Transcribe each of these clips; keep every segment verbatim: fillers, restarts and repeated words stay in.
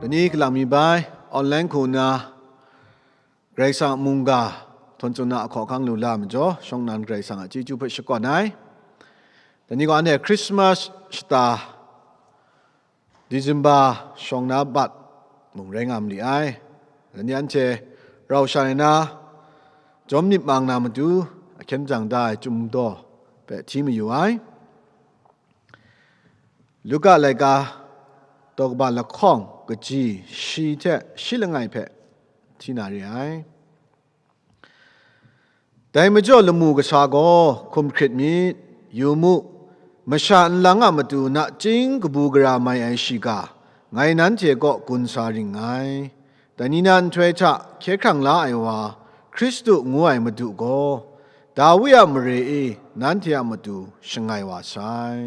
Dai ni kalang mi bai, online hku nna Karai Kasang a mungga htawn tsun na ahkaw ahkang lu la ai majaw, shawng nnan Karai Kasang a chyeju hpe shakawn ai. Dai ni gaw anhte Christmas shata, December shawng na bat mung rai nga ma li ai. Dai ni anhte rau sha ai na, jawm myit mang na matu, ahkyen jang da ai Chyum daw hpe hti mayu ai. Luka laika daw kaba lahkawng kaji shi hte shi langai hpe hti na re ai. Dai majaw lamu kasa gaw hkum hkrit myit, yu mu, masha nlang a matu nachying kabu gara mai ai shiga, ngai nanhte kaw gun sa ring ngai. Dai ni na nhtoi hta hkye hkrang la ai wa, Hkristu ngu ai Madu gaw, Dawi a mare e nanhte a matu shangai wa sai.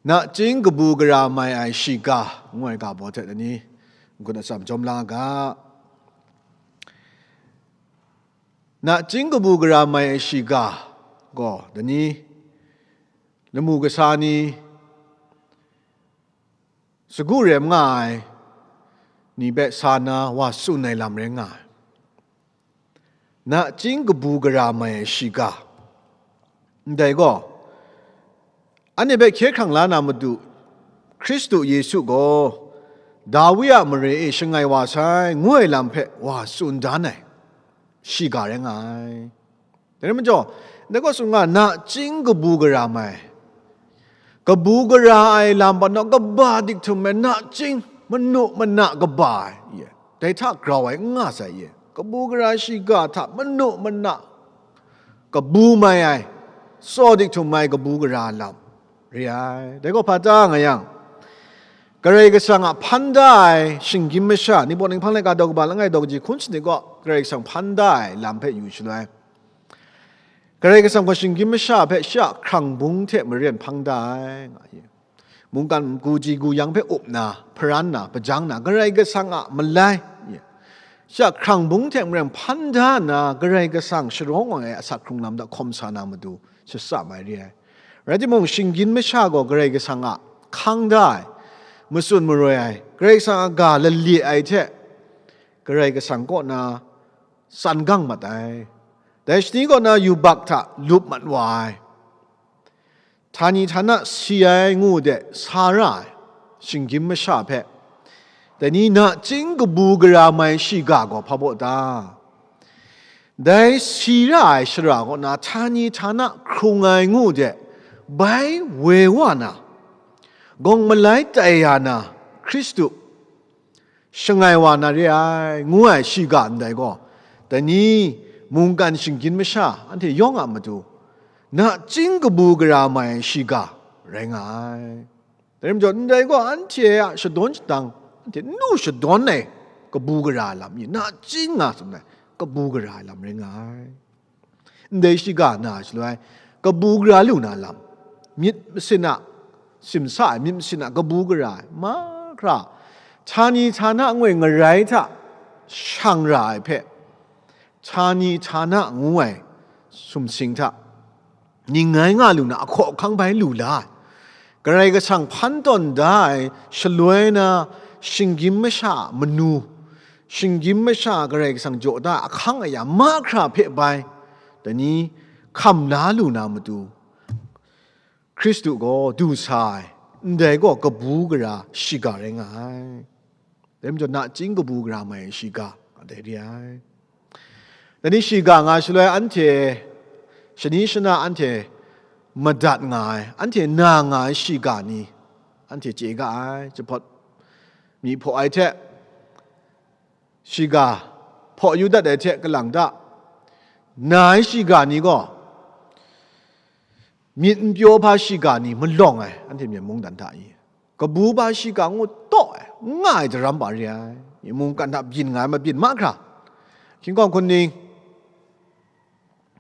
Nachying kabu gara mai ai shiga ngu ai ga baw hte dai ni n-gun atsam jawm la ga. Nachying kabu gara mai ai shiga gaw dai ni lamu kasa ni, sagu rem nga ai ni hpe sa na wa tsun ai lam rai nga ai. Nachying kabu gara mai ai shiga. Ndai gaw, anhte hpe hkye hkrang la na Madu, Hkristu Yesu gaw, Dawi a mare e shangai wa sai, ngu ai lam hpe wa tsun dan ai shiga rai nga ai. Dai rai majaw, ndai gaw tsun nga, nachying kabu gara mai, kabu gara ai lam pa naw kaba dik htum ai, nachying manu mana kaba ai, ye, dai hta grau ai n nga sai, ye, kabu gara shiga hta manu mana kabu mai ai, tsaw dik htum ai kabu gara lam re ai. Dai gaw hpa ta nga yang, Karai Kasang a hpan da ai shinggyim masha, Ningpawt Ninghpang laika daw kaba langai daw kaji hkun sanit gaw Karai Kasang hpan da ai lam hpe yu shaloi, Karai Kasang gaw shinggyim masha hpe shi a hkrang bung hte maren hpang da ai, nga ye. Mungkan gu ji gu yang hpe up na, hparan na, hpajang na, Karai Kasang a malai, ye. Shi a hkrang bung hte maren hpan da nna, Karai Kasang sharawng ai asak hkrung lam hta hkawm sa na matu, shatsa mai re ai. Rai timung, shinggyim masha gaw Karai Kasang a hkang da ai, matsun maroi ai, Karai Kasang a ga lalit ai hte, Karai Kasang kaw na tsan gang mat ai. Dai shani kaw na yubak hta lup mat wa ai. Htani htana si ai ngu de sa ra ai shinggyim masha hpe, dai ni nachying kabu gara mai shiga gaw hpa baw ta? Dai si ra ai shara kaw na htani htana hkrung ai ngu de, bai woi wa na, gawng malai tai ya na Hkristu shangai wa na re ai, ngu ai shiga ndai gaw, dai ni mungkan shinggyim masha anhte yawng a matu, nachying kabu gara mai ai shiga rai nga ai. Dai rai majaw, ndai gaw anhte a shadawn shadang, anhte nu shadawn ai kabu gara ai lam, nachying nga tsun ai kabu gara ai lam rai nga ai. Ndai shiga na shaloi, kabu gara lu na lam, myit masin a, simsa ai myit masin a kabu gara ai mahkra, htani htana ngoi ngarai hta shang ra ai hpe, htani htana ngu ai sumsing hta ning ngai nga lu na ahkaw ahkang bai lu la ai. Karai Kasang hpan tawn da ai shaloi na shinggyim masha a manu, shinggyim masha Karai Kasang jaw da ai ahkang aya mahkra hpe bai, dai ni hkam la lu na matu, Hkristu gaw du sa ai, ndai gaw kabu gara shiga rai nga ai. Dai majaw, nachying kabu gara mai ai shiga, dai re ai. Dai ni shiga nga shaloi, anhte shani shana anhte madat nga ai, anhte na nga ai shiga ni, anhte chye ga ai. Jahpawt myi hpaw ai hte, shiga hpaw yu dat ai hte kalang ta, na ai shiga ni gaw, myit n pyaw hpa shiga ni malawng ai, anhte Myen mungdan hta i, kabu hpa shiga ngu taw ai, n nga ai daram pa re ai, mungkan hta byin nga ai, mabyin mahkra, hkying hkawng hkun ning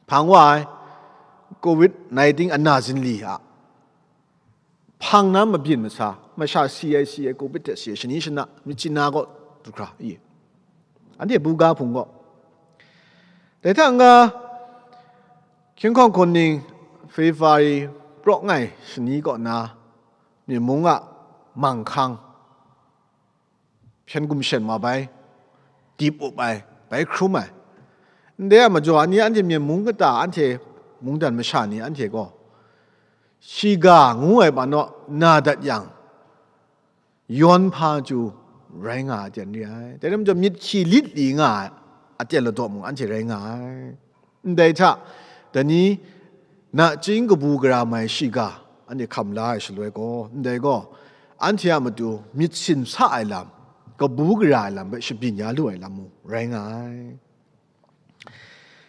hpang wa ai, covid nineteen ana zinli a hpang na mabyin masa, masha si ai si ai covid hte si ai shani shana, myit chyi na gaw du hkra i, anhte buga hpung gaw, dai hta n-ga, hkying hkawng hkun ning February praw ngai shani kaw na, Myen mung a manghkang, hpyen gumshen wa bai, dip up ai, bai hkrum ai. Ndai a majaw ni anhte Myen mung kata, anhte mungdan masha ni anhte gaw, shiga ngu ai pa naw na dat yang, yawn hpa chyu rai nga ai aten re ai. Dai rai majaw, myit hkyi lit li nga ai aten ladaw mung anhte rai nga ai. Ndai hta, dai ni nachying kabu gara mai shiga anhte hkam la ai shaloi gaw, ndai gaw, anhte a matu myit sin sa ai lam, kabu gara ai lam hpe shabyin ya lu ai lam mung rai nga ai.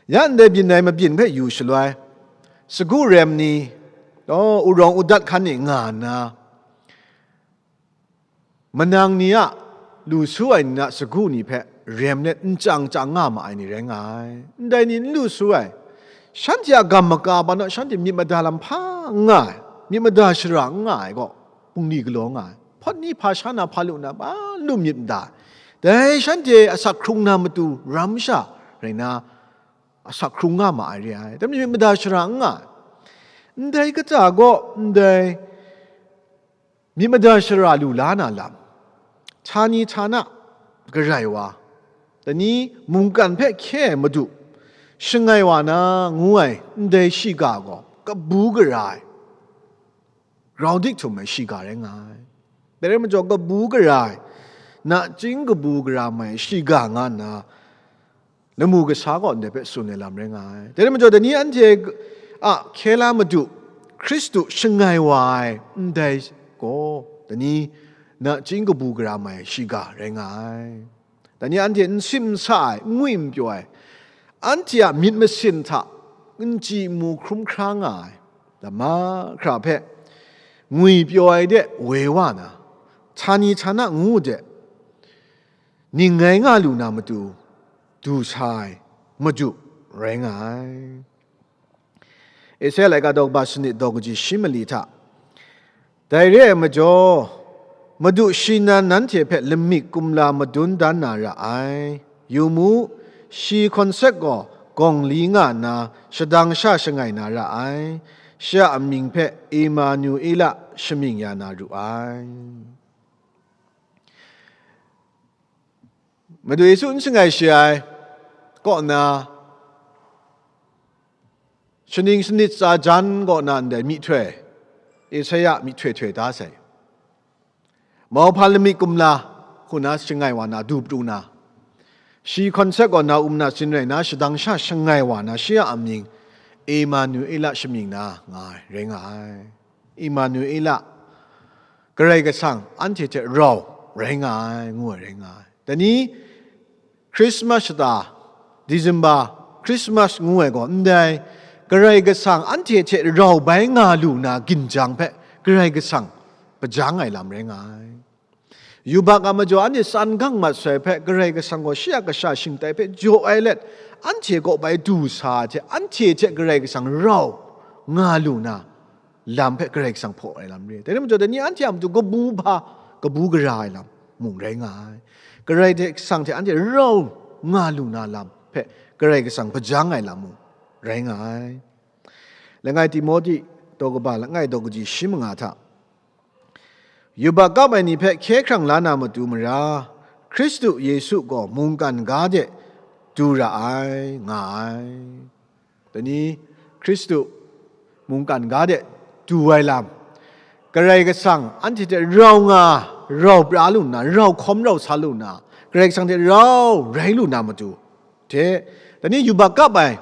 Ya ndai byin ai mabyin hpe yu shaloi, sagu rem ni, oh, urang udat hkan ni nga nna, manang ni a lu su ai ni na sagu ni hpe rem let n chyang chyang nga ma ai ni rai nga ai. Ndai ni n lu su ai, shanhte a gam maka ba naw shanhte myit mada lam hpa n nga ai, myit mada shara n nga ai gaw, bungli galaw nga ai. Hpawt ni hpa sha na hpa lu na, ba lu myit mada ai. Dai shanhte asak hkrung na matu ram sha rai na, asak hkrung nga ma ai re ai. Dai myit mada shara n nga ai. Ndai kata gaw, ndai myit mada shara lu la na lam, htani htana garai wa, dai ni mungkan hpe hkye ai madu, shangai wa na ngu ai ndai shiga gaw kabu gara ai, grau dik htum ai shiga rai nga ai. Dai rai majaw, kabu gara ai, nachying kabu gara mai shiga nga nna, lamu kasa gaw ndai hpe tsun ai lam rai nga ai. Dai rai majaw, dai ni anhte a hkye la madu, Hkristu shangai wa ai ndai gaw, dai ni nachying kabu gara mai shiga rai nga ai. Dai ni anhte n sim n sa ai, n ngwi n pyaw ai, anhte a myit masin hta n chyi n mu hkrum hkra nga ai, lam mahkra hpe ngwi pyaw ai de woi wa na, htani htana ngu de, ning ngai nga lu na matu du sa ai madu rai nga ai. Esaia laika daw kaba sanit daw kaji shi mali hta, dai re ai majaw, Madu shi nan nanhte hpe lamik kumla madun dan na ra ai. Yu mu, shi hkawn sek gaw gawng li nga nna, shadang sha shangai na ra ai. Shi a amying hpe Emanuela shamying ya na ru ai. Madu Yesu n shangai shi ai kaw na, shaning sanit tsa jan kaw na ndai myihtoi, Esaia myihtoi htoi da sai. Mauhpa lamik kumla hku na shangai wa na, du pru na, shi hkawn sek gaw na um na sin rai na, shadang sha shangai wa na, shi a amying Emanuela shamying na nga ai, rai nga ai. Emanuela, Karai Kasang anhte hte rau rai nga ai, ngu ai rai nga ai. Dai ni, Christmas shata, December, Christmas ngu ai gaw ndai, Karai Kasang anhte hte rau bai nga lu na ginjang hpe Karai Kasang hpajang ai lam rai nga ai. Yubak a majaw anhte tsan gang mat sai hpe Karai Kasang gaw shi a kasha shingtai hpe jaw ai let, anhte kaw bai du sa ai hte, anhte hte Karai Kasang rau nga lu na lam hpe Karai Kasang hpaw ai lam re. Dai rai majaw, dai ni anhte a matu kabu hpa, kabu gara ai lam mung rai nga ai. Karai hte Kasang hte anhte rau nga lu na lam hpe Karai Kasang hpajang ai lam mung rai nga ai. Langai Timote daw kaba langai daw kaji shi manga hta, yubak kap ai ni hpe hkye hkrang la na matu mara, Hkristu Yesu gaw mungkan ga de du ra ai, nga ai. Dai ni, Hkristu mungkan ga de du ai lam, Karai Kasang anhte hte rau nga, rau pra lu nna, rau hkawm rau sa lu nna, Karai Kasang hte rau rai lu na matu hte, dai ni yubak kap ai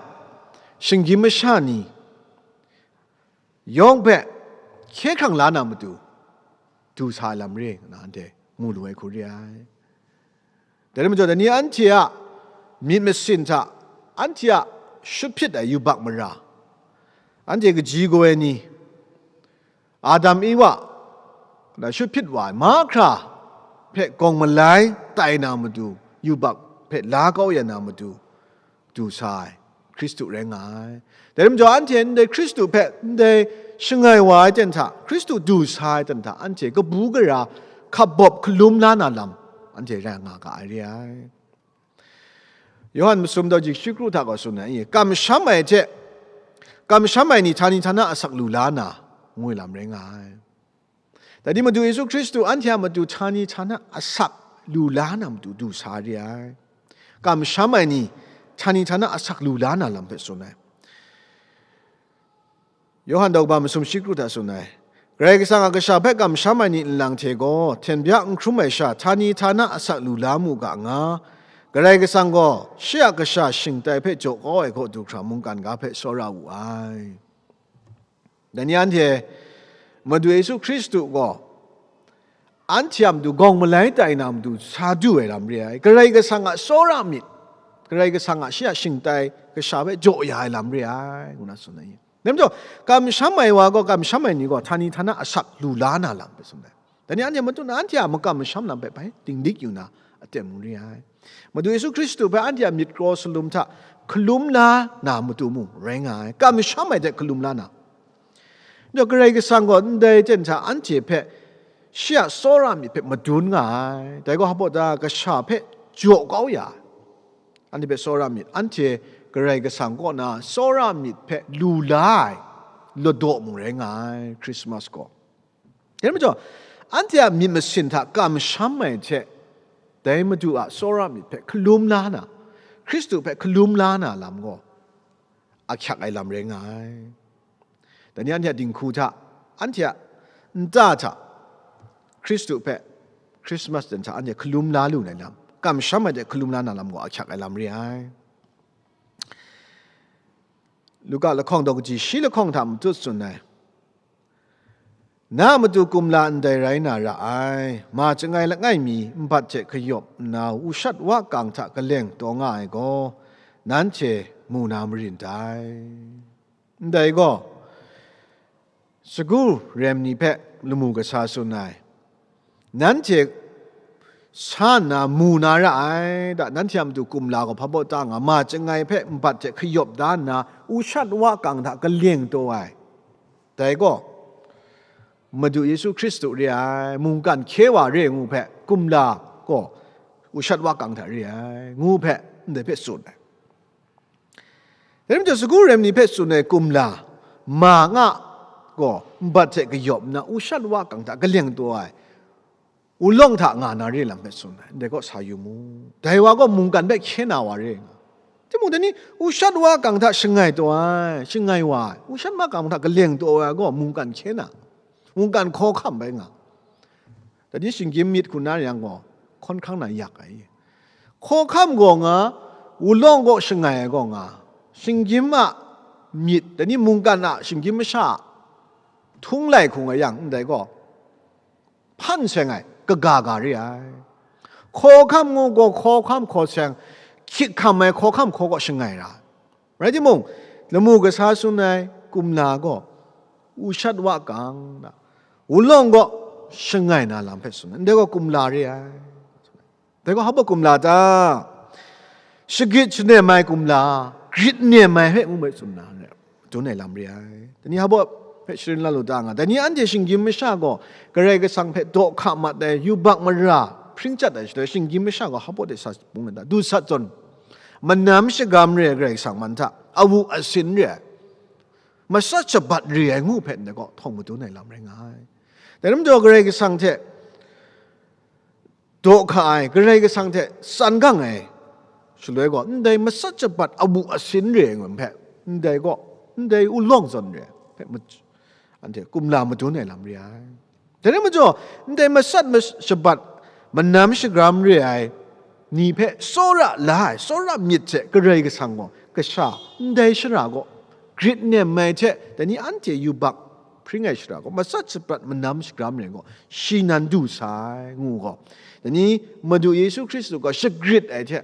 shinggyim masha ni yawng hpe hkye hkrang la na matu du sa ai lam re nna anhte mu lu ai hku re ai. Dai rai majaw, dai ni anhte a myit masin hta, anhte a shut hpyit ai yubak mara, anhte kaji kaw ai ni, Adam Ewa na shut hpyit wa ai mahkra hpe gawng malai tai na matu, yubak hpe la kau ya na matu, du sa ai Hkristu rai nga ai. Dai rai majaw, anhte ndai Hkristu hpe ndai shangai wa ai ten hta, Hkristu du sa ai ten hta, anhte kabu gara hkap bawp hkalum la na lam anhte rai nga ga ai re ai. Yawhan masum daw ji shi kru hta gaw tsun ai, kamsham ai hte, kamsham ai ni htani htana asak lu la na, ngu ai lam rai nga ai. Dai ni Madu Yesu Hkristu anhte a matu htani htana asak lu la na matu du sa re ai. Kamsham ai ni, htani htana asak lu la na lam hpe tsun ai. Yawhan daw kaba masum shi kru hta tsun ai. Karai Kasang a kasha hpe kamsham ai ni nlang hte gaw, hten bya n hkrum ai sha, htani htana asak lu la mu ga nga, Karai Kasang gaw shi a kasha shingtai hpe jaw kau ai kaw du hkra mungkan ga hpe tsawra wu ai. Dai ni anhte Madu Yesu Hkristu gaw anhte a matu gawng malai tai na matu sa du ai lam re ai. Karai Kasang a tsawra myit, Karai Kasang a shi a shingtai kasha hpe jaw ya ai lam re ai, ngu na tsun ai. Dai majaw, kamsham ai wa gaw, kamsham ai ni gaw, htani htana asak lu la na lam hpe tsun ai. Dai ni anhte matut na anhte a makam masham lam hpe bai dinglik yu na aten mung re ai. Madu Yesu Hkristu hpe anhte a myit kraw salum hta hkalum la na matu mung rai nga ai, kamsham ai hte hkalum la na. Njaw Karai Kasang gaw ndai ten hta anhte hpe shi a tsawra myit hpe madun nga ai. Dai gaw hpa baw ta kasha hpe jaw kau ya ai. Anhte hpe tsawra myit, anhte Karai Kasang kaw na tsawra myit hpe lu la ai ladaw mung rai nga ai, Krismas gaw. Dai majaw, anhte a myit masin hta kamsham ai hte, dai Madu a tsawra myit hpe hkalum la na, Hkristu hpe hkalum la na lam gaw, ahkyak ai lam rai nga ai. Dai ni anhte a dinghku hta, anhte a nta hta, Hkristu hpe Krismas ten hta anhte hkalum la lu na lam, kamsham ai hte hkalum la na lam gaw ahkyak ai lam re ai. Luka lahkawng daw kaji shi lahkawng hta matut tsun ai. Na a matu kumla ndai rai na ra ai, ma chyangai langai mi nbat hte kayawp nna ushat wa kang hta kaleng taw nga ai gaw, nanhte mu na marin dai. Ndai gaw, sagu rem ni hpe lamu kasa tsun ai, nanhte sa nna mu na ra ai, da, nanhte a matu kumla gaw hpa baw ta nga, ma chyangai hpe nbat hte kayawp da nna, ushat wa kang hta kaleng taw ai. Dai gaw, Madu Yesu Hkristu re ai, mungkan hkye wa re ai ngu hpe, kumla gaw ushat wa kang hta re ai, ngu hpe, ndai hpe tsun ai. Dai rai majaw, sagu rem ni hpe tsun ai kumla, ma nga gaw nbat hte kayawp nna, ushat wa kang hta kaleng taw ai, ulawng hta nga na re lam hpe tsun ai, ndai gaw sa yu mu. Dai wa gaw mungkan hpe hkye na wa re nga. Timung, dai ni ushat wa kang hta shangai taw ai, shangai wa ai, ushat wa kang hta kaleng taw ai gaw mungkan hkye na, mungkan hkawhkam bai nga. Dai ni shinggyim myit hku na yang gaw, hkawn hkrang na yak ai. Hkawhkam gaw nga, ulawng gaw shangai ai gaw nga, shinggyim a myit, dai ni mungkan a shinggyim masha a htung lai hku nga yang, ndai gaw, hpan seng ai, kaga ga re ai. Hkawhkam ngu gaw hkawhkam hkaw seng, hkyik hkam ai hkawhkam hkaw gaw shangai ra ai. Rai timung, lamu kasa tsun ai kumla gaw, ushat wa kang na, ulawng gaw shangai na lam hpe tsun ai. Ndai gaw kumla re ai. Dai gaw hpa baw kumla ta? Shagrit shanem ai kumla, grit nem ai hpe ngu mai tsun na, dun ai lam re ai. Dai ni hpa baw hpe sharin la lu ta nga. Dai ni anhte shinggyim masha gaw Karai Kasang hpe daw hka mat ai, yubak mara hpring chyat ai shaloi, shinggyim masha gaw hpa baw de sa bung ai ta? Du sat zawn, manam shagam re ai Karai Kasang man hta, awu asin re ai, matsat shabat re ai ngu hpe ndai gaw htawng madun ai lam rai nga ai. Dai rai majaw, Karai Kasang hte daw hka ai, Karai Kasang hte tsan gang ai shaloi gaw, ndai matsat shabat awu asin re ai ngu hpe, ndai gaw, ndai ulawng zawn re ai hpe, anhte kumla madun ai lam re ai. Dai rai majaw, ndai matsat mas-, shabat manam shagram re ai ni hpe tsawra la ai, tsawra myit hte Karai Kasang gaw, kasha ndai shara gaw grit nem ai hte, dai ni anhte yubak hpring ai shara gaw, matsat shabat manam shagram re ai gaw, shi nan du sa ai, ngu gaw, dai ni Madu Yesu Hkristu gaw shagrit ai hte,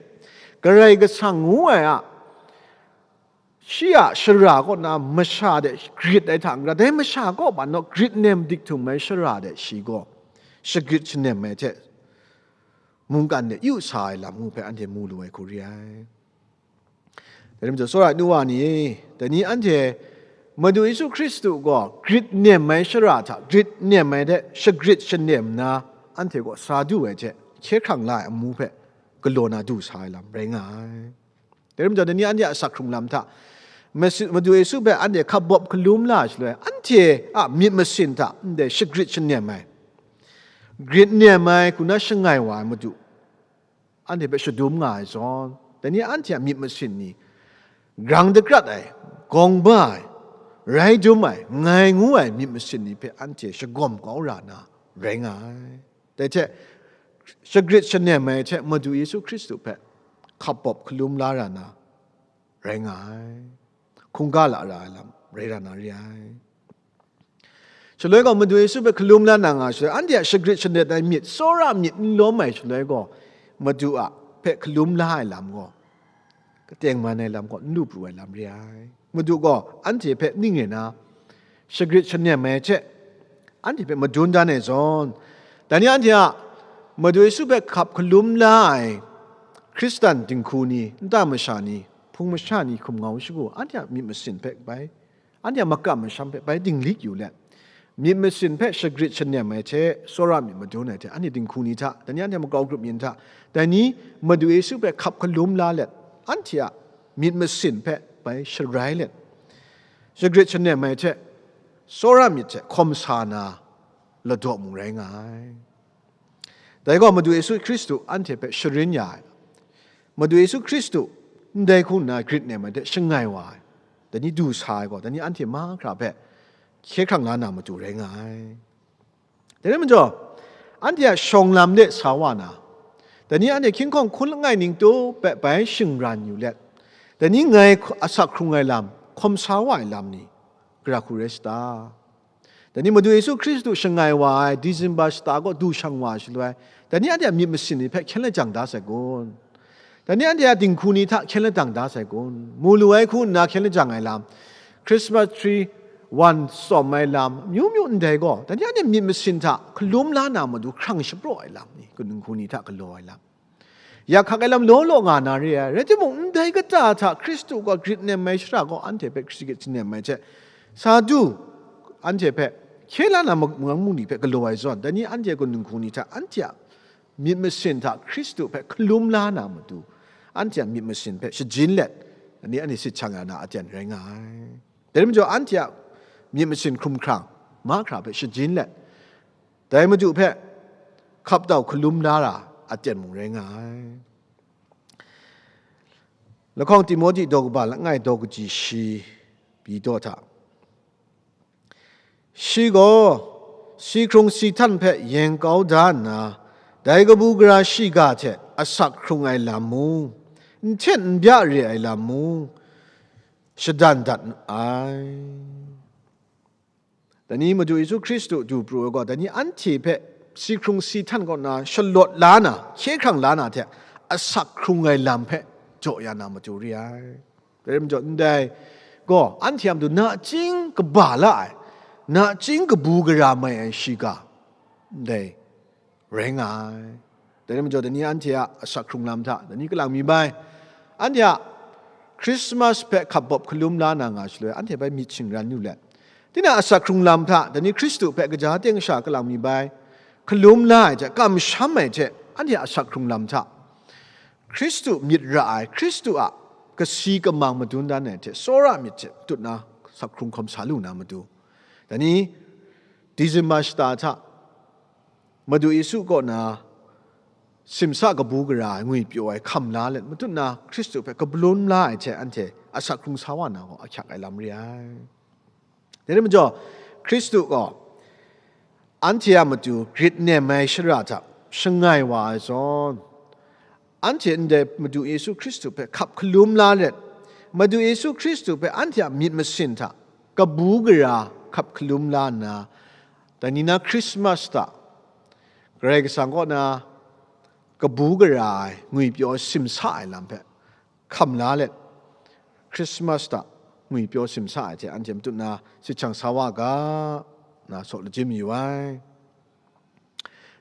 Karai Kasang ngu ai a, shi a shara kaw na masha de grit ai hta n-, dai masha kaw ban naw grit nem dik htum ai shara de shi gaw shagrit shanem ai hte, mungkan de yu sa ai lam ngu hpe anhte mu lu ai hku re ai. Dai rai majaw, tsawra ai nu wa ni, dai ni anhte Madu Yesu Hkristu gaw grit nem ai shara hta grit nem ai hte shagrit shanem nna, anhte gaw sa du ai hte hkye hkrang la ai amu hpe galaw na du sa ai lam rai nga ai. Dai rai majaw, dai ni anhte a asak hkrung lam hta, Masi-, Madu Yesu hpe anhte hkap bawp hkalum la shaloi, anhte a myit masin hta ndai shagrit shanem ai, grit nem ai, hku na shangai wa ai Madu anhte hpe shadum nga ai zawn, dai ni anhte a myit masin ni, grang dakrat ai, gawng ba ai, rai dum ai, ngai ngu ai myit masin ni hpe anhte shagawm kau ra na rai nga ai. Dai hte, shagrit shanem ai hte Madu Yesu Hkristu hpe hkap bawp hkalum la ra na rai nga ai. Hkungga la ra ai lam rai ra na re ai. Shaloi gaw, Madu Yesu hpe hkalum la na nga shaloi, anhte a shagrit shanet ai myit, tsawra myit n lawm ai shaloi gaw, Madu a hpe hkalum la ai lam gaw, kateng man ai lam gaw n lu pru ai lam re ai. Madu gaw anhte hpe ning rai na, shagrit shanem ai hte, anhte hpe madun dan ai zawn, dai ni anhte a Madu Yesu hpe hkap hkalum la ai Hkristan dinghku ni, nta masha ni, hpung masha ni, hkum ngau shagu, anhte a myit masin hpe bai, anhte a makam masham hpe bai dinglik yu let, myit masin hpe shagrit shanem ai hte, tsawra myit madun ai hte, anhte dinghku ni hta, dai ni anhte a makau grup yin hta, dai ni Madu Yesu hpe hkap hkalum la let, anhte a myit masin hpe bai sharai let, shagrit shanem ai hte, tsawra myit hte hkawm sa na ladaw mung rai nga ai. Dai gaw Madu Yesu Hkristu anhte hpe sharin ya ai. Madu Yesu Hkristu ndai hku nna grit nem ai hte shangai wa ai, dai ni du sa ai gaw, dai ni anhte mahkra hpe hkye hkrang la na matu rai nga ai. Dai rai majaw, anhte a shawng lam de sa wa na, dai ni anhte hkying hkawng hkun langai ning tup hpe bai shingran yu let, dai ni ngai hku-, asak hkrung ai lam, hkawm sa wa ai lam ni, gara hku rai sa ta? Dai ni Madu Yesu Hkristu shangai wa ai Disemba shata kaw du shang wa ai shaloi, dai ni anhte a myit masin ni hpe hkyen lajang da sai kun? Dai ni anhte a dinghku ni hta hkyen lajang da sai kun? Mu lu ai hku nna hkyen lajang ai lam, Christmas tree wan tsawm ai lam, amyu myu ndai gaw, dai ni anhte myit masin hta hkalum la na matu hkrang shapraw ai lam ni, dinghku ni hta galaw ai lam, yak hkak ai lam law law nga na re ai. Rai timung, ndai kata hta Hkristu gaw grit nem ai shara gaw anhte hpe shagrit shanem ai hte, sa du, anhte hpe hkye la na ma-, mung ni hpe galaw ai zawn, dai ni anhte a dinghku ni hta anhte a myit masin hta Hkristu hpe hkalum la na matu, anhte a myit masin hpe shajin let, dai ni anhte sit shang ya na aten rai nga ai. Dai rai majaw, anhte a myit masin hkrum hkrang, mahkra hpe shajin let, dai Madu hpe hkap dau hkalum la ra aten mung rai nga ai. Lahkawng Timohti daw kaba langai daw kaji shi pyi daw hta, shi gaw si hkrung si htan hpe yeng kau da nna, dai kabu gara shiga hte asak hkrung ai lam mung, n hten n bya re ai lam mung, shadan dat ai. Dai ni Madu Yesu Hkristu du pru ai gaw, dai ni anhte hpe si hkrung si htan kaw na shalawt la na, hkye hkrang la na hte, asak hkrung ai lam hpe jaw ya na matu re ai. Dai rai majaw, ndai gaw anhte a matu nachying kaba la ai, nachying kabu gara mai ai shiga, ndai rai nga ai. Dai rai majaw, dai ni anhte a asak hkrung lam hta, dai ni kalang mi bai, anhte a Christmas hpe hkap bawp hkalum la na nga shaloi, anhte bai myit shingran yu let, tinang asak hkrung lam hta, dai ni Hkristu hpe kaja teng sha kalang mi bai hkalum la ai hte, kamsham ai hte, anhte a asak hkrung lam hta, Hkristu myit ra ai, Hkristu a kasi kamang madun dan ai hte, tsawra myit hte tut na, asak hkrung hkawm sa lu na matu, dai ni Disemba shata hta, Madu Yesu kaw na simsa kabu gara ai, ngwipyaw ai, hkam la let, matut na Hkristu hpe kabalum la ai hte anhte asak hkrung sa wa na gaw ahkyak ai lam re ai. Dai rai majaw, Hkristu gaw anhte a matu grit nem ai shara hta shangai wa ai zawn, anhte ndai Madu Yesu Hkristu hpe hkap hkalum la let, Madu Yesu Hkristu hpe anhte a myit masin hta kabu gara hkap hkalum la nna, dai ni na Christmas hta Karai Kasang kaw na kabu gara ai, ngwipyaw simsa ai lam hpe hkam la let, Christmas hta ngwipyaw simsa ai hte anhte matut na sit shang sa wa ga, na saw lajim yu ai.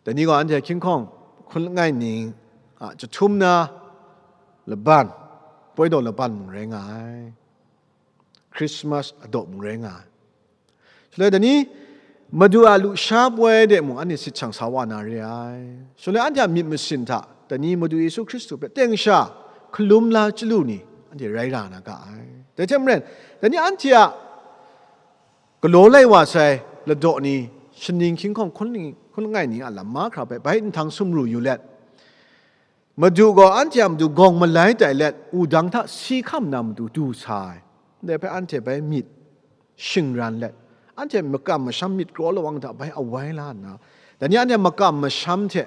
Dai ni gaw anhte hkying hkawng hkun langai ning a jahtum na laban, poi daw laban mung rai nga ai, Christmas adaw mung rai nga ai. Shaloi dai ni Madu a lusha poi de mung anhte sit shang sa wa na re ai. Shaloi anhte a myit masin hta dai ni Madu Yesu Hkristu hpe teng sha hkalum la chyalu ni anhte rai ra na ga ai. Dai hte maren, dai ni anhte a galaw lai wa sai ladaw ni, shaning hkying hkawng hkun ling-, hkun langai ni a lam mahkra hpe bai nhtang sumru yu let, Madu gaw anhte a matu gawng malai tai let, wudang hta si hkam na matu du sa ai. Ndai hpe anhte bai myit shingran let, anhte makam masham myit kraw lawang hta bai awai la nna, dai ni anhte makam masham hte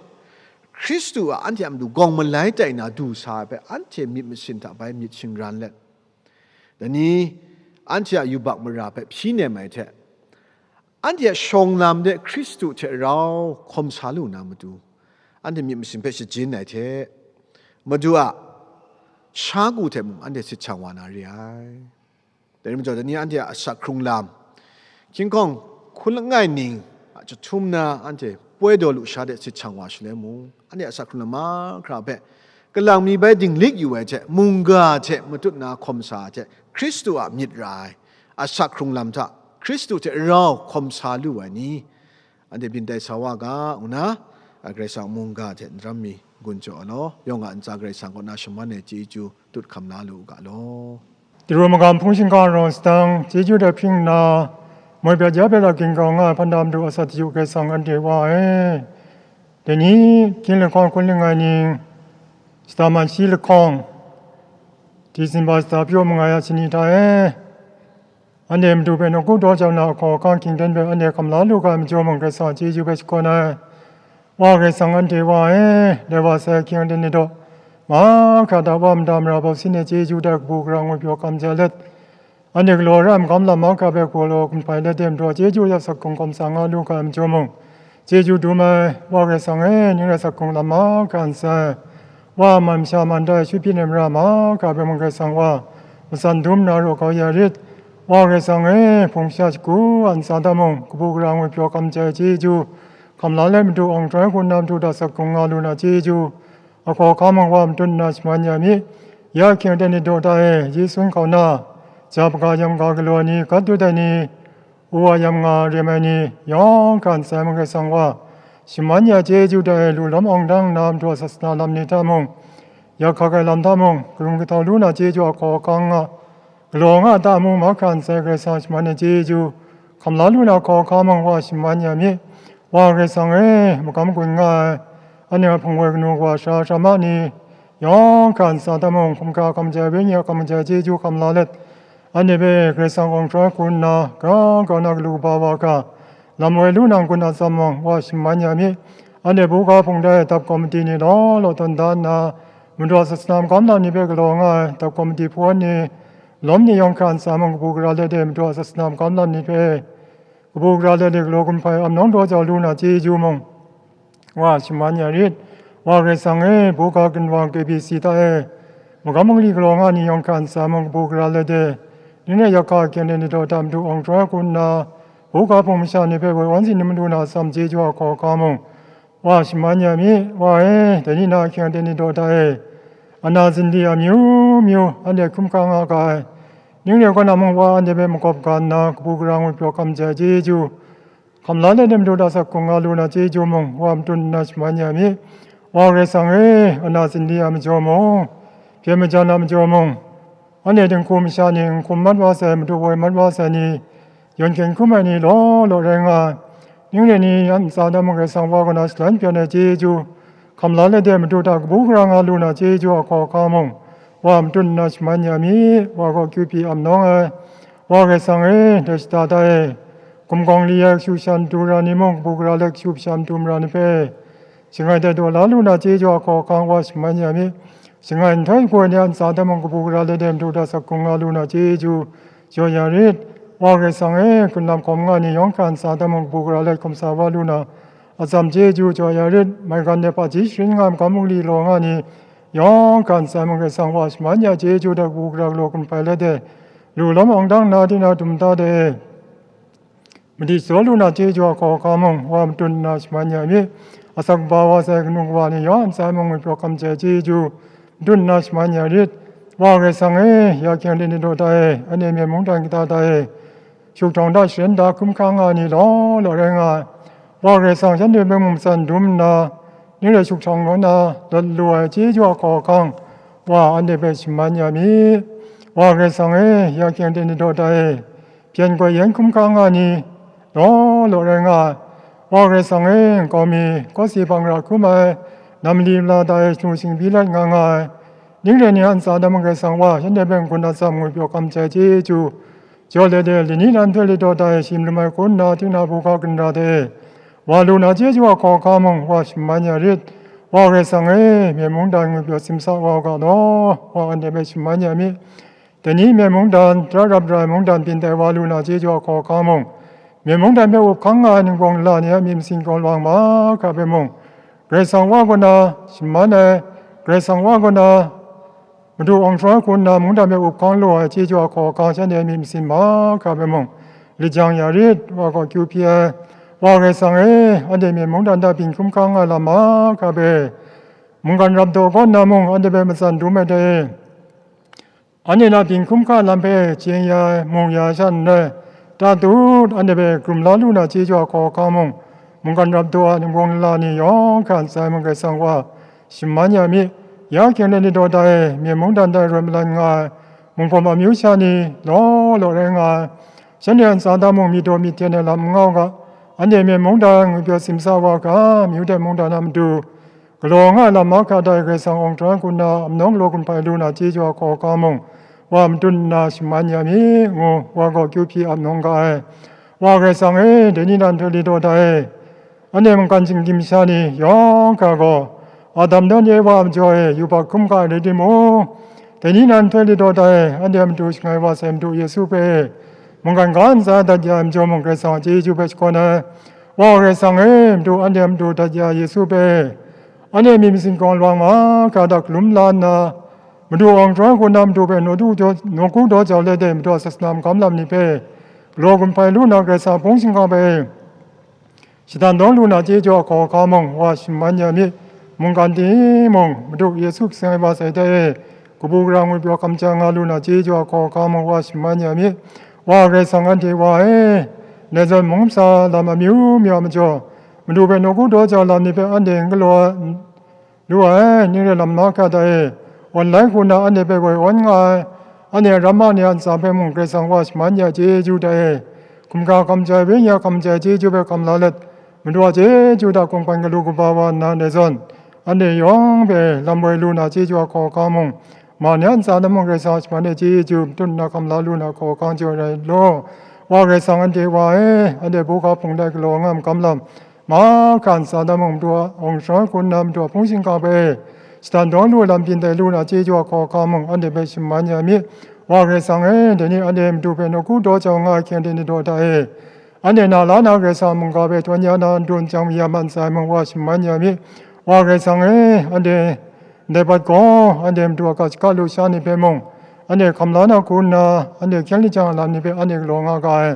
Hkristu a anhte a matu gawng malai tai na du sa ai hpe anhte myit masin hta bai myit shingran let, dai ni anhte a yubak mara hpe hpyi nem ai hte, anhte a shawng lam de Hkristu hte rau hkawm sa lu na matu, anhte myit masin hpe shajin ai hte, Madu a sha ku hte mung anhte sit shang wa na re ai. Dai rai majaw, dai ni anhte a asak hkrung lam, hkying hkawng hkun langai ning a chyahtum na anhte poi daw lu sha de sit shang wa shaloi mung, anhte a asak hkrung lam mahkra hpe kalang mi bai dinglik yu ai hte, mungga hte matut na hkawm sa ai hte, Hkristu a myit ra ai asak hkrung lam hta Hkristu hte rau hkawm sa lu ai ni, anhte byin tai sa wa ga, ngu na, a, Karai Kasang mungga hte n ram mi gun jaw ai law, yawng a ntsa Karai Kasang kaw na shaman ai chyeju tut hkam la lu u ga law. Daru magam hpung shingkang rau sadang, chyeju hte hpring nna, moi pya ja pya la ginggau nga ai hpan da madu a sat yu Karai Kasang anhte Wa e. Dai ni, hkying lahkawng hkun langai ning, shata man shi lahkawng, Disemba shata pyaw mangai a shani hta e, anhte Madu hpe nawku daw jau na ahkaw ahkang hkying ten hpe anhte hkam la lu ga ai majaw mung, Karai Kasang a chyeju hpe shakawn ai. Wa Karai Kasang anhte Wa e, dai wa sai ahkying aten ni daw, mahkra hta Wa mada mara bau sin ai chyeju dai kabu gara ngwi pyaw hkam ja let, anhte galaw ra ai magam lam mahkra hpe galaw gun hpai let de, Madu a chyeju ya sak hkung hkawm sa nga lu ga ai majaw mung, chyeju dum ai. Wa Karai Kasang e, ning rai sak hkung lam mahkra ntsa ai, Wa a man masha man da ai shut byin ai mara mahkra hpe mung Karai Kasang Wa matsan dum na raw kau ya rit. Wa Karai Kasang e, hpung masha shagu a ntsa hta mung, kabu gara ngwi pyaw hkam ja ai chyeju, hkam la let Madu awng htoi hku nna Madu hta sak hkung nga lu na chyeju, ahkaw ahkang mung Wa matut nna shaman ya mi. Ya ahkying aten ni daw hta e, Yesu nkau na, ja hpaga yam ga galaw ai ni, gat dut ai ni, u wa yam nga rem ai ni, yawng hkra ntsa ai mung Karai Kasang Wa, shaman ya chyeju dai lu lawm awng dang nna Madu a sasana lam ni hta mung, yak hkak ai lam hta mung, karung kahtau lu na chyeju ahkaw ahkang nga, galaw nga a ta mung mahkra ntsa ai Karai Kasang shaman ai chyeju, hkam la lu na ahkaw ahkang mung Wa shaman ya mi. Wa Karai Kasang e, magam gun nga ai, anhte a hpung woi kanu kawa sara sara ma ni, yawng hkra ntsa hta mung, hkum hkra hkam ja ai wenyi a hkam ja ai chyeju hkam la let, anhte hpe Karai Kasang awng htoi hku nna, grau grau na galu kaba wa hkra, lam woi lu na n-gun atsam mung, Wa shaman ya mi. Anhte buga hpung dai dap kawmiti ni law law tawn da nna, Madu a sasana magam lam ni hpe galaw nga ai dap kawmiti hpawn ni, lawm ni yawng hkra ntsa mung, kabu gara let e Madu a sasana magam lam ni hpe, kabu gara let e galaw gun hpai am nawng daw jau lu na chyeju mung, Wa shaman ya rit. Wa Karai Kasang e, buga ginwang K B C hta e, magam mangli galaw nga ni yawng hkra ntsa mung, kabu gara let e, ning rai yak hka ahkying aten ni daw hta Madu awng htoi hku nna, buga hpung masha ni hpe woi wan sin n madu na atsam chyeju ahkaw ahkang mung, Wa shaman ya mi. Wa e, dai ni na ahkying aten ni daw hta e, ana zinli amyu myu anhte hkrum hkra nga ga ai, ning rai kaw na mung Wa anhte hpe makawp ga nna, kabu gara ngwi pyaw hkam ja ai chyeju, hkam la let ai Madu hta sak hkung nga lu na chyeju mung, Wa matut nna shaman ya mi. Wa Karai Kasang e, ana zinli a majaw mung, hpyen majan a majaw mung, anhte dinghku masha ni, n hkum mat wa sai, madu woi mat wa sai ni, yawn hkyen hkrum ai ni law law rai nga ai, ning re ni a ntsa hta mung Karai Kasang Wa kaw na shalan pyan ai chyeju, hkam la let ai Madu hta kabu gara nga lu na chyeju ahkaw ahkang mung, Wa matut nna shaman ya mi. Wa gaw kyu pyi am nawng ai, Wa Karai Kasang e, dai shata hta e, gumgawng li ai kashu kasha matu ra ni mung, kabu gara let kashu kasha matu mara ni hpe, shangai dai daw la lu na chyeju ahkaw ahkang Wa shaman ya mi. Shangai nhtoi hku ai ni a ntsa hta mung, kabu gara let e Madu hta sak hkung nga lu na chyeju jaw ya rit. Wa Karai Kasang e, hkrunlam hkawm nga ni yawng hkra ntsa hta mung, kabu gara let hkawm sa wa lu na atsam chyeju jaw ya rit. Maigan de hpaji sharin nga ai magam mangli galaw nga ni yawng hkra ntsa mung, Karai Kasang Wa shaman ya chyeju dai kabu gara galaw gun hpai let e, lu lawm awng dang na di na dum da de, madi shaw lu na chyeju ahkaw ahkang mung, Wa matut nna shaman ya mi. Asak kaba wa sai kanu kawa ni yawng a ntsa mung ngwi pyaw hkam ja ai chyeju, matut nna shaman ya rit. Wa Karai Kasang e, ya ahkying aten ni daw hta e, anhte Myen mungdan kata hta e, shuk htawng hta sharen da hkrum hkra nga ai ni law law rai nga ai, Wa Karai Kasang shanhte hpe mung matsan dum nna, ning re shuk htawng naw na lawt lu ai chyeju ahkaw ahkang, Wa anhte hpe shaman ya mi. Wa Karai Kasang e, ya ahkying aten ni daw hta e, byen koi yen hkrum hkra nga ni law law rai nga ai, Wa Karai Kasang e, nkau mi, kawsi hpang ra hkrum ai, nam mali mala ta e shanu shingbyi let nga nga ai, ning rai ni a ntsa dam ai Karai Kasang wa, shanhte hpe n-gun atsam ngwipyaw kamsham ai chyeju, jaw let e, lani nan hpe ladaw ta e shim lum ai hku nna, tinang hpu hka ginra hte wa lu na chyeju a hkaw hka mung, wa shaman ya rit. Wa Karai Kasang e, myen mungdan ngwipyaw simsa wa u ga law, wa anhte hpe shaman ya mi. Dai ni myen mungdan, tara rap ra ai mungdan byin tai wa lu na chyeju a hkaw hka mung, myen mungdan hpe up hkang nga ai ningpawng lala ni a myit masin kaw lawang mahkra hpe mung, Karai Kasang wa kaw na shaman ai, Karai Kasang wa kaw na madu awng sharawng ai hku nna mungdan hpe up hkang lu ai chyeju a hkaw hka shanhte a myit masin mahkra hpe mung, lajang ya rit, wa gaw kyu hpyi ai. Wa Karai Kasang e, anhte myen mungdan hta byin hkrum hkang nga ai lam mahkra hpe, mungkan rap daw kaw nna mung, anhte hpe matsan dum ai hte e, anhte na byin hkrum hka lam hpe chye ya ai, mu ya ai sha n rai, ta tut anhte hpe hkrum la lu na chyeju a hkaw hka mung, mungkan rap daw a ningpawng lala ni yawng hkra ntsa ai mung Karai Kasang wa, shaman ya mi. Ya hkying de ni daw ta e, myen mungdan hta e rawt malan nga ai, munghpawm amyu sha ni law law rai nga ai, shanhte a ntsa hta mung myit daw myit hten ai lam n nga u ga, anhte myen mungdan ngwipyaw simsa wa ga, myu dai mungdan a matu, galaw nga ai lam mahkra hta e Karai Kasang awng sharawng ai hku nna, amnawng galaw gun hpai lu na chyeju a hkaw hka mung, wa madun nna shaman ya mi, ngu wa gaw kyu hpyi ap nawng ga ai. Wa Karai Kasang e, dai ni nan hpe ladaw hta e, anhte mungkan shinggyim masha ni yawng hkra gaw, Adam naw ni Ewa a majaw e yubak hkrum ga ai rai timung, dai ni nan hpe ladaw hta e, anhte a matu shangai wa sai Madu Yesu hpe, mungkan ga ntsa dat ya ai majaw mung, Karai Kasang a chyeju hpe shakawn ai. Wa Karai Kasang e, Madu anhte a matu dat ya ai Yesu hpe, anhte myit masin kaw lawang mahkra hta galum la nna, Madu awng sharawng ai hku nna Madu hpe nawku daw, nawku daw jau let e, Madu a sasana magam lam ni hpe galaw gun hpai lu na, Karai Kasang a hpung shingkang hpe shatan dawng lu na chyeju a hkaw hka mung, wa shaman ya mi. Mungkan timung, Madu Yesu Karai Kasang e wa sai hta e, kabu gara ngwipyaw kamsham nga lu na chyeju a hkaw hka mung, wa shaman ya mi. Wa Karai Kasang anhte wa e, ndai zawn mung masa lam amyu myu a majaw, Madu hpe nawku daw jau lam ni hpe anhte n galaw lu ai, ning rai lam mahkra hta e, awn lai hku nna anhte hpe woi awn nga ai, anhte a ramma ni a ntsa hpe mung Karai Kasang wa shaman ya ai chyeju hta e, hkumhkra hkam jai, wenyi a hkam jai chyeju hpe hkam la let, Madu a chyeju hta kungpan galu kaba wa nna ndai zawn, anhte yawng hpe lam woi lu na chyeju a hkaw hka mung, ma ni a ntsa hta mung Karai Kasang a shaman ai chyeju matut nna hkam la lu na hkaw hka jaw rai law, wa Karai Kasang anhte wa e, anhte hpu hka hpung dai galaw nga ai magam lam, mahkra ntsa hta mung Madu a awng sharawng ai hku nna Madu a hpung shingkang hpe shatan dawng lu lam byin tai lu na chyeju a hkaw hka mung anhte hpe shaman ya mi. Wa Karai Kasang e, dai ni anhte Madu hpe nawku daw jau nga ai hkying de ni daw hta e, anhte na la na Karai Kasang a mungga hpe htawn ya na n dun jang mayam a ntsa e mung wa shaman ya mi. Wa Karai Kasang e, anhte ndai bat gaw, anhte Madu a ga shaga lusha ni hpe mung, anhte hkam la na hku nna, anhte hkyen lajang ai lam ni hpe anhte galaw nga ga ai.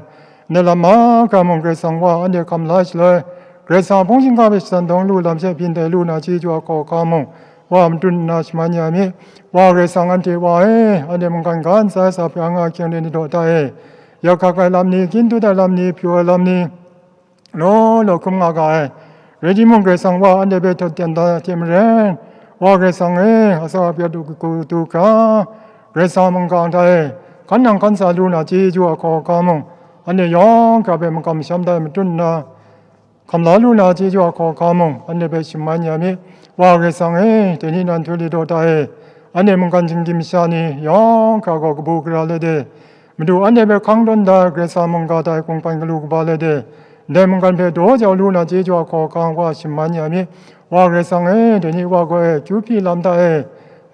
Ndai lam mahkra mung Karai Kasang wa anhte hkam la ai shaloi, Karai Kasang a hpung shingkang hpe shatan dawng lu lam she byin tai lu na chyeju a hkaw hka mung, wa matut nna shaman ya mi. Wa Karai Kasang anhte wa e, anhte mungkan ga ntsa e sa pra nga ai hkying de ni daw hta e, yak hkak ai lam ni, kyin dut ai lam ni, pyaw ai lam ni, law law hkrum nga ga ai. Rai timung, Karai Kasang wa anhte hpe htaw ten da hte maren, wa Karai Kasang e, asak apyak du hku du hkra, Karai Kasang a mungga hta e, hkan nang hkan sa lu na chyeju a hkaw hka mung, anhte yawng hkra hpe makam masham hta e matut nna, hkam la lu na chyeju a hkaw hka mung, anhte hpe shaman ya mi. Wa Karai Kasang e, dai ni nan htoi li daw hta e, anhte mungkan shinggyim masha ni yawng hkra gaw kabu gara let e, Madu anhte hpe hkang tawn da ai Karai Kasang a mungga hta e kungpan galu kaba let e, ndai mungkan hpe daw jau lu na chyeju a hkaw hka wa shaman ya mi. Wa Karai Kasang e, dai ni wa gaw e, kyu hpyi lam hta e,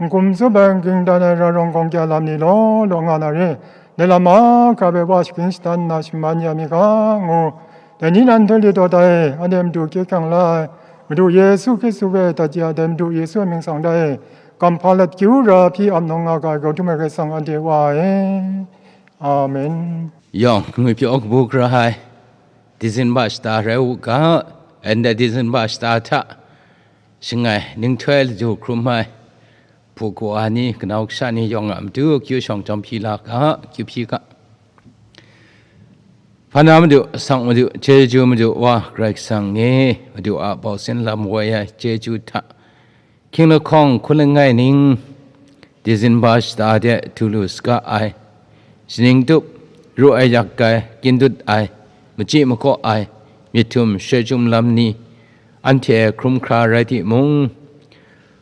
n-gun tsup ai, n-ging dan ai, ra rawng gawng kya lam ni law law nga na re, ndai lam mahkra hpe wa shagrin shadan nna shaman ya mi ga, ngu. Dai ni nan htoi li daw hta e, anhte Madu hkye hkrang la ai, Madu Yesu Hkristu hpe dat ya ai, dai Madu Yesu a mying hta e, kam hpa let kyu ra hpyi ap nawng nga ga ai, grau htum ai Karai Kasang anhte wa e. Amen. Yawng ngwi pyaw kabu gara ai, Dizinba shata rai u ga, ndai Dizinba shata hta, shangai ninghtoi laju hkrum ai, hpu kawa ni, kanau kasha ni yawng a matu akyu shawng jawm hpyi la ga, akyu hpyi ga. Hpa na madu, asak madu, chyeju madu wa Karai Kasang e, Madu a bausin lam woi ai chyeju hta, hkying lahkawng hkun langai ning, Dizinba shata de du lu saga ai, shaning tup, ru ai yak ai, kyin dut ai, machyi makaw ai, myit htum shoi chyum lam ni, anhte hkrum hkra rai timung,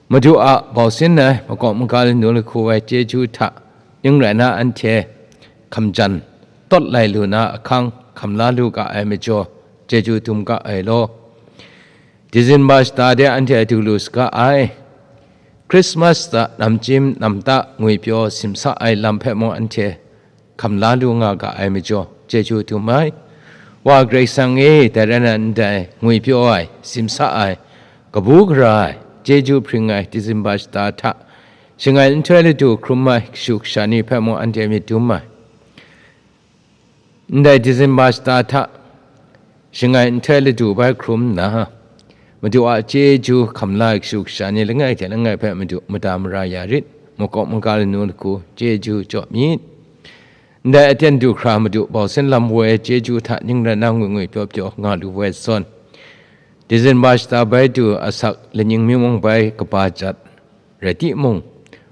Madu a bau sin ai makawp maga lanu lahku ai chyeju hta ning rai na anhte hkamjan tawt lai lu na ahkang hkam la lu ga ai majaw, chyeju dum ga ai law. Dizinba shata de anhte du lu saga ai. Krismas hta namchyim namta ngwipyaw simsa ai lam hpe mung anhte hkam la lu nga ga ai majaw, chyeju dum ai. Wa Karai Kasang e, dai rai na ndai ngwipyaw ai, simsa ai, kabu gara ai, chyeju hpring ai Dizinba shata hta, shangai nhtoi ladu hkrum ai kashu kasha ni hpe mung anhte myit dum ai. Ndai Dizinba shata hta, shangai nhtoi ladu bai hkrum nna, Madu a chyeju hkam la ai kashu kasha ni langai hte langai hpe Madu mada mara ya rit, makawp maga lanu lahku chyeju jaw myit. Ndai aten du hkra Madu bau sin lam woi ai chyeju hta ning rai na ngwi ngwi pyaw pyaw nga lu woi zawn, Dizinba shata bai du asak laning mi mung bai kaba jat rai timung,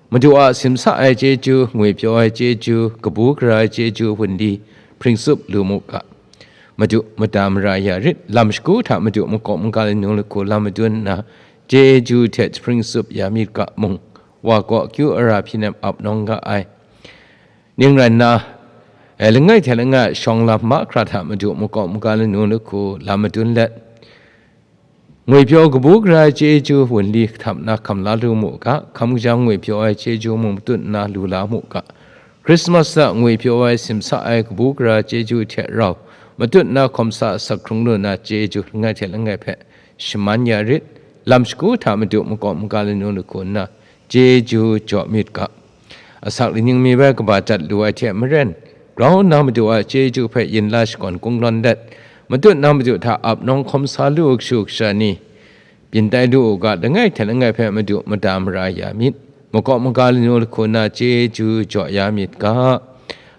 Madu a simsa ai chyeju, ngwipyaw ai chyeju, kabu gara ai chyeju, wunli hpring tsup lu mu ga. Madu mada mara ya rit, lam shagu hta Madu makawp maga lanu lahku lam madun nna, chyeju hte jahpring tsup ya myit ga mung, Wa kaw akyu ara hpyi nem ap nawng ga ai. Ning rai nna, e, langai hte langai shawng lam mahkra hta Madu makawp maga lanu lahku lam madun let, ngwipyaw kabu gara ai chyeju wunli htam na hkam la lu mu ga, hkam kajang ngwipyaw ai chyeju mung matut nna lu la mu ga. Krismas a ngwipyaw ai simsa ai kabu gara chyeju hte rau matut na hkawm sa asak hkrung lu na chyeju langai hte langai hpe shaman ya rit, lam shagu hta Madu makawp maga lanu lahku nna chyeju jaw myit ga. Asak laning mi bai kaba jat lu ai hte maren, grau nna Madu a chyeju hpe yin la shakawn kungdawn let, matut na Madu hta ap nawng hkawm sa lu kashu kasha ni, byin tai lu u ga, langai hte langai hpe Madu mada mara ya myit, makawp maga lanu lahku nna chyeju jaw ya myit ga.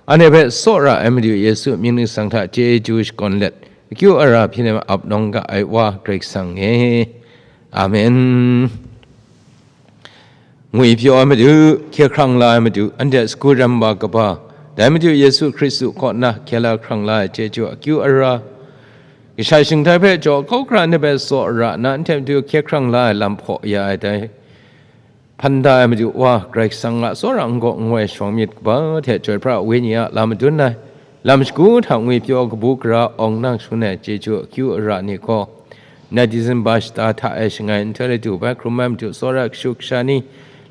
Anhte hpe tsawra ai Madu Yesu mying ningsang hta chyeju shakawn let, akyu ara hpyi nem ap nawng ga ai Wa Karai Kasang e. Amen. Ngwipyaw ai Madu, hkye hkrang la ai Madu, anhte sagu rem wa kaba, dai Madu Yesu Hkristu kaw na hkye la hkrang la ai chyeju akyu ara, kashai shingtai hpe jaw kau hkra ndai hpe tsaw ra nna, anhte matu hkye hkrang la ai lam hpaw ya ai dai. Hpan da ai Madu Wa, Karai Kasang a tsawra n-gaw n-goi shawng myit kaba hte Chyoi Pra Wenyi a lam madun ai, lam shagu hta ngwipyaw kabu gara awng nang shangun ai chyeju akyu ara ni gaw, nat Disemba shata hta e shangai nhtoi ladu bai hkrum ai Madu tsawra kashu kasha ni,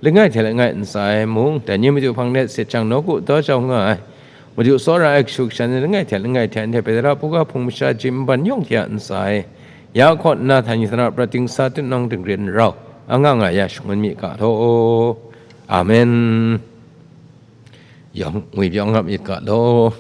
langai hte langai ntsa e mung, dai ni Madu hpang de sechang nawku daw jau nga ai, Madu tsawra ai kashu kasha ni langai hte langai hte anhte Petara hpung masha jim ban yawng hte a ntsa e, ya kaw nna htan ni htan a prat dingsa tutnawng dingrin rau, anga nga ya shangun mi ga law. Amen. Yawng ngwipyaw nga myit ga law.